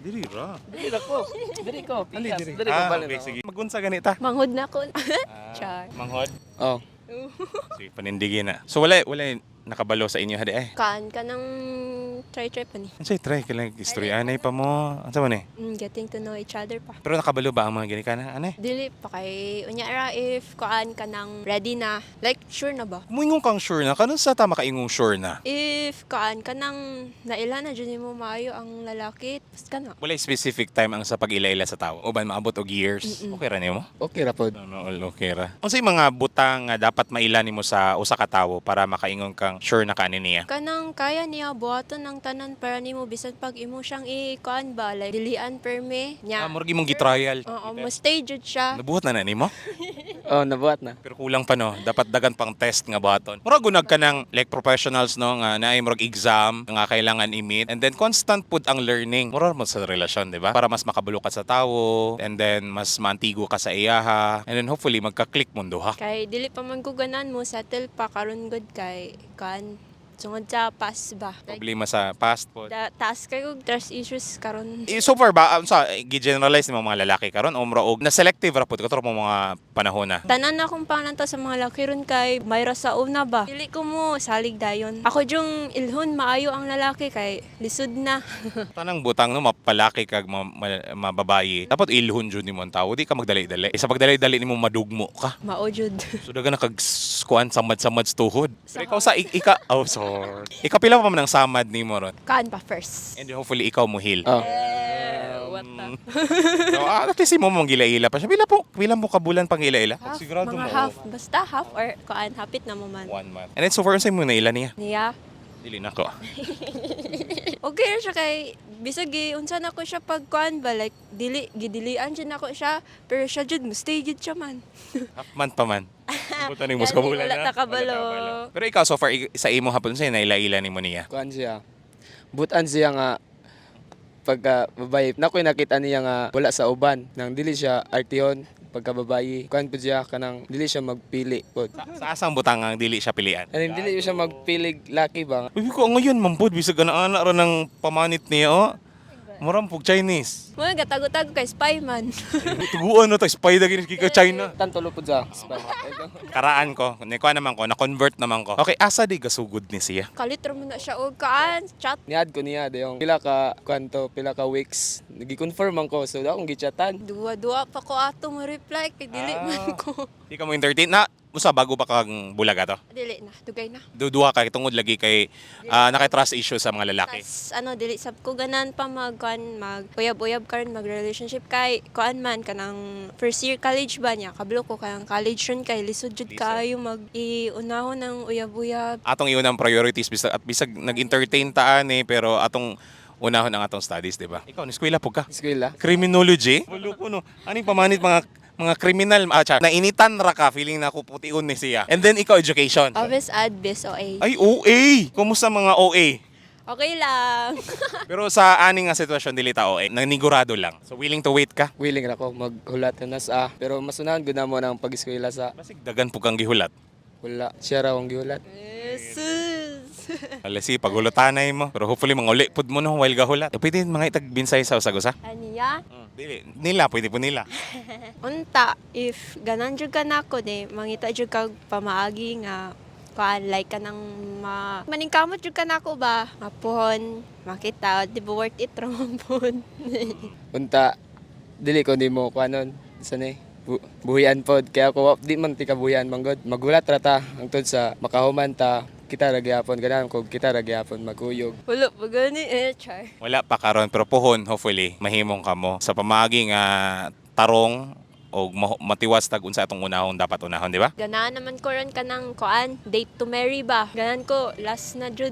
Diri ra. Diri ra ko. Diri ko. Dili Pikas. diri. Diri ko Ah, balin. okay, sige. Magunsa ganita. Manghod na ko. Char. Manghod. Oh. Sige, panindigin na. So wala nakabalo sa inyo hadi ay. Kaan ka ng try-try pa ni. Unsay try ka lang istoryanay pa mo. Unsa man eh? Getting to know each other pa. Pero nakabalo ba ang mga ginikanan? Ano eh? Dili pa kay unya ra if kuan ka ng ready na. Like sure na ba? Muingon kang sure na kanus sa ta makaingong sure na? If kuan ka ng naila na jud nimo maayo ang lalaki, pas ka na. Wala specific time ang sa pag-ila-ila sa tao. Uban maabot og years. Okay ra nimo? Okay ra pod. No, all okay ra. Unsay mga butang nga dapat maila nimo sa usa ka tawo para makaingon kang sure na kaani niya? Kanang kaya niya buhaton ang tanan para nimo bisan pag imo siyang i-kuan ba, like dilian perme Ah, nya. murag imong gitrial. Oo, mo stay jud siya. Nabuhat na na nimo? Oh, nabuhat na. Pero kulang pa no, dapat dagan pang test nga buhaton. Murag unag ka ng like professionals no nga naay murag exam nga kailangan i-meet and then constant pud ang learning. Murag mo sa relasyon, di ba? Para mas makabalo ka sa tawo and then mas maantigo ka sa iyaha and then hopefully magka-click mo duha. Kay dili pa man ko ganan mo settle pa karon gud kay kuan sungod sa past ba. Like, Problema sa past pod. da, taas kay og trust issues karon. Eh, so far ba sa gi-generalize nimo mga lalaki karon o mura og na selective ra pud kato mo mga panahon na? Tanan na akong pananto sa mga laki ron kay mayra sa una ba. Dili ko mo salig dayon. Ako jung ilhon maayo ang lalaki kay lisod na. Tanang butang no mapalaki kag mababayi. Dapat ilhon jud nimo ang tawo, di ka magdali-dali. Eh, sa pagdali-dali nimo madugmo ka. Mao jud. So daga na kag kuan samad-samad sa tuhod. Pero ikaw sa ika, oh sorry. Ikaw pila pa man ang samad nimo ron. Kaan pa first. And hopefully ikaw mo heal. Oh. Eh, what the? So, at least mo mong gila-ila pa siya. Pila mo ka bulan pang ila-ila? Half, Sigurado mga mo. half. Basta half or kuan hapit na mo man. One month. And then so far unsay mo naila niya? Niya. Dili na ko. Okay ra siya kay bisag gi unsa na ko siya pag kuan ba, like dili gidilian jud nako siya pero siya jud mo stay jud siya man. Half month pa man. Buta ni mo sa Gani, bulan wala na. ta kabalo. Wala ta kabalo. Pero ikaw so far sa imo hapon unsay naila-ila nimo niya? Kuan siya. Butan siya nga pagka babae. Nakoy nakita niya nga wala sa uban. Nang dili siya artihon pagka babae. Kuan pud siya kanang dili siya magpili pod. Sa asang butang ang dili siya pilian? Anong dili siya magpilig laki ba? Uy, ko ngayon man pud bisag ana ana ra ng pamanit niya oh. Murang pug Chinese. Mga gatago-tago kay spy man. Tuguan no ta spider gini kay China. Tanto pud sa. Karaan ko, nikuha naman ko, na-convert naman ko. Okay, asa di gasugod ni siya? Kalit ra man na siya og kaan chat. Niad ko niya dayong pila ka kwanto, pila ka weeks. Nagi-confirm man ko so akong gichatan. Duwa-duwa pa ko ato mo reply kay dili man ko. Di ka mo entertain na usa bago pa kang bulaga to. Dili na, dugay na. Duduha ka tungod lagi kay naka-trust issue sa mga lalaki. Tas ano dili sab ko ganan pa mag kuan mag uyab-uyab karon mag relationship kay kuan man kanang first year college ba niya kablo ko kanang college ron kay lisod jud Lisod. kaayo mag iunahon ang uyab-uyab. Atong iunang priorities bisag at bisag nag-entertain ta ani pero atong unahon ang atong studies, di ba? Ikaw ni eskwela pug ka. Eskwela. Criminology? Walo ko no. Aning pamanit mga kriminal ah, char. Nainitan ra ka feeling na ako pution ni siya. And then ikaw education. Office ad bis OA. Ay OA. Kumusta mga OA? Okay lang. Pero sa ani nga sitwasyon dili ta OA, nanigurado lang. So willing to wait ka? Willing ra ko maghulat na sa pero masunahan gud na mo ng pag-eskwela sa Basig dagan pug kang gihulat. wala. Siya ra akong gihulat. Jesus. Alasi, pagulutanay mo. Pero hopefully, mga uli pud mo no while gahulat. Eh, pwede mga itag binsay sa usag-usa? Aniya? Dili. Nila, pwede po nila. Unta if ganan jud ka nako ni mangita jud kag pamaagi nga kuan like ka nang ma maningkamot jud ka nako ba mapuhon makita di ba worth it ra man pud. Unta dili ko nimo kuanon sa ni buhian pod kaya ko di man ti kabuhian manggod magulat ra ta hangtod sa makahuman ta kita ra gyapon ganahan ko kita ra gyapon magkuyog. Wala pa gani eh char. Wala pa karon pero puhon, hopefully, mahimong kamo. Sa pamaagi nga tarong o matiwas tag unsa atong unahon dapat unahon, di ba? Ganahan naman ko ron kanang kuan date to marry ba. Ganahan ko last na jud.